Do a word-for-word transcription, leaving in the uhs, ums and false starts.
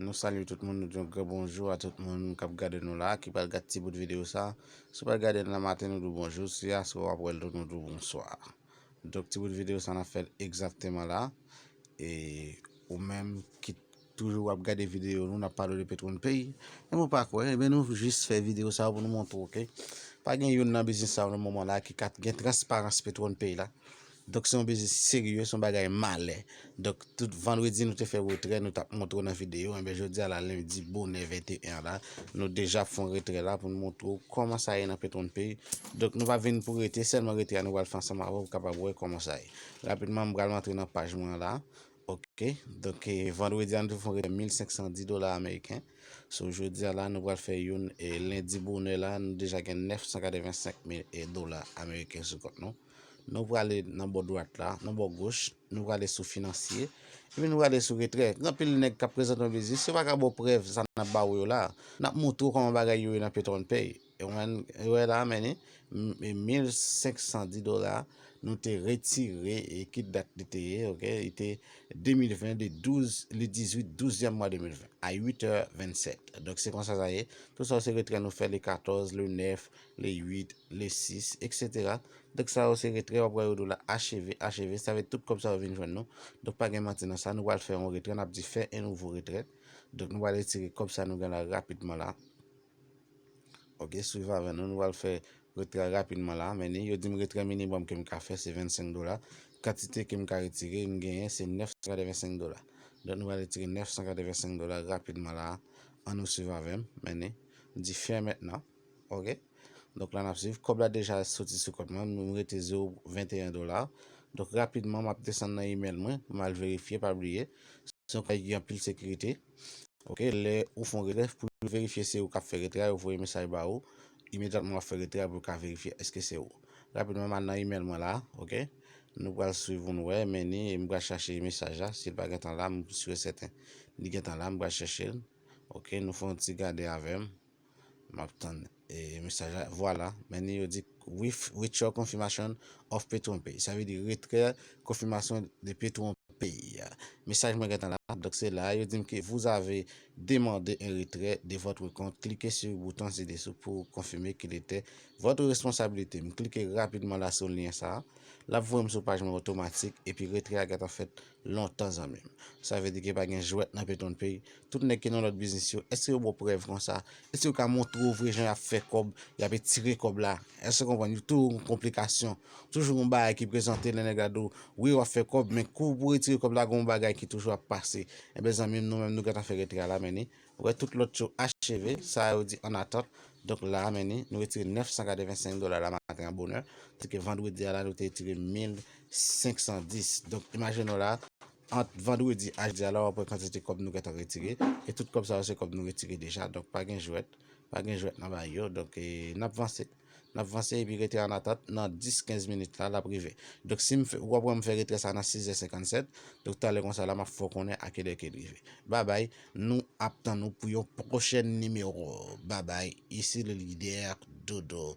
Nou salye tout moun, nou di yon gran bonjou a tout moun k ap gade nou la, ki pral gade ti bout videyo sa. Si w pral gade l nan maten, nou di w bonjou. Si aswè w ap wè l tou, nou di w bonswa. Donk, ti bout videyo sa, n ap fè l egzakteman la. E ou menm ki toujou ap gade videyo nou, n ap pale de Petwon Pay. Men mwen pa kwè, ebyen nou jis fè videyo sa pou nou montre w, oke? Pa gen youn nan biznis sa yo nan moman la ki ka gen transparans Petwon Pay la. Donk, se yon biznis serye, se yon bagay malè. Donk, tout vandredi, nou te fè retrè, nou t ap montre w nan videyo. Enben, jodi a la, lendi, bonè venteyen la, nou deja ap fè yon retrè la pou nou montre w kòman sa ye nan Petwon Pay. Donk, nou pa vin pou rete, sèlman retrè a nou pral fè ansanm avè w pou w kapab wè kòman sa ye. Rapidman, m pral rantre nan paj mwen an la. Oke, donk, eh, vandredi a, nou te fè yon retrè mil senk san dis dola ameriken. So, jodi a la, nou pral fè youn, e lendi bonè la, nou deja gen nèf san katrevensenk mil dola ameriken sou kont nou. Nou prale nan bò dwat la, nan bò goch, nou prale sou finansye, epi nou prale sou retrè. Gen anpil nèg k ap prezante yon biznis, yo pa ka ba w prèv sa n ap ba w yo la. N ap montre w kòman bagay yo ye nan Petwon Pay. E w wè la, men ni, m- e mil senk san dis dola, nou te retire, e ki dat li te ye, oke? Li te de mil ven, de douz, le dizuit, douzyèm mwa de mil ven, a uit è vennsèt. Donk, se konsa sa ye. Tout sa yo se retrè nou fè le katòz, le nèf, le uit, le sis, etsetera. Donk, sa yo se retrè, w ap wè yo di w la acheve, acheve. Sa vle tout kòb sa yo vin jwenn nou. Donk, pa gen manti nan sa. Nou pral fè yon retrè, n ap di fè yon nouvo retrè. Donk, nou pral retire kòb sa nou gen la rapidman la. Oke, swiv avè nou, nou pral fè retrè rapidman la. Men ni, yo di m retrè minimòm ke m ka fè, se vennsenk dola. Kantite ke m ka retire, m genyen, se nèf san katrevensenk dola. Donk, nou pral retire nèf san katrevensenk dola rapidman la. Ann nou swiv avè m, men ni. M di fè mentnan. Oke? Donk, la n ap swiv. Kòb la deja soti sou kont mwen, m rete zewo venteyen dola. Donk, rapidman, m ap desann nan imèl mwen, m al verifye, pa bliye. Se yon kay ki gen anpil sekirite. Oke, lè ou fè yon retrè, pou yo verifye se ou k ap fè retrè a, yo voye mesaj ba ou. Imedyatman w ap fè retrè a pou yo ka verifye èske se ou. Rapidman, m al nan imèl mwen la, oke? Nou pral swiv pou n wè, men ni, m pral chache mesaj la. Si l pa gentan la, m si e sèten li gentan la, m pral chèche l. Oke, nou fè yon ti gade avè m. M ap tann, e, mesaj la. Vwala, men ni, yo di with, with your confirmation of Petwon Pay. Sa vle di retrè konfimasyon de Petwon Pay. Mesaj mwen gentan la. Donk, se la, yo di m ke vous avez demandé un retrait de votre compte. Cliquez sur le bouton ci-dessous pour confirmer qu'il était votre responsabilité. M klike rapidman la sou lyen sa. L ap voye m sou paj mwen otomatik, epi retrè a gentan fèt lontan, zanmi m. Sa vle di ke pa gen jwèt nan Petwon Pay. Tout nèg ki nan lòt biznis yo, èske yo ba w prèv konsa? Èske yo ka montre w vre jan y ap fè kòb, y ap etire kòb la? Èske w konprann? Yo toujou gon konplikasyon. Toujou gon bagay ki prezante lè nèg la di w, wi, w ap fè kòb, men kou pou retire kòb la, gon bagay ki toujou ap pase. Enben, zanmi m, nou menm, nou gentan fè retrè a la, men ni. Ou wè, tout lòt yo acheve, sa yo di an atant. Donk, la, men ni, nou retire nèf san katrevensenk dola la maten an bonè. Se ke vandredi a la, nou te retire mil senk san dis. Donk, imajine w la, ant vandredi a jodi a la, w ap wè kantite kòb nou gentan retire. E tout kòb sa yo, se kòb nou retire deja. Donk, pa gen jwèt. Pa gen jwèt nan bagay yo. Donk, e, n ap vanse. N ap vanse epi retrè an atant nan dis, kenz minit la, l ap rive. Donk, si m fè, w ap wè m fè retrè sa nan sis è senkannsèt. Donk, talè konsa la, m ap fè w konnen a kilè ke l rive. Babay, nou ap tann nou pou yon pwochèn nimewo. Babay, ici le leader Dodo.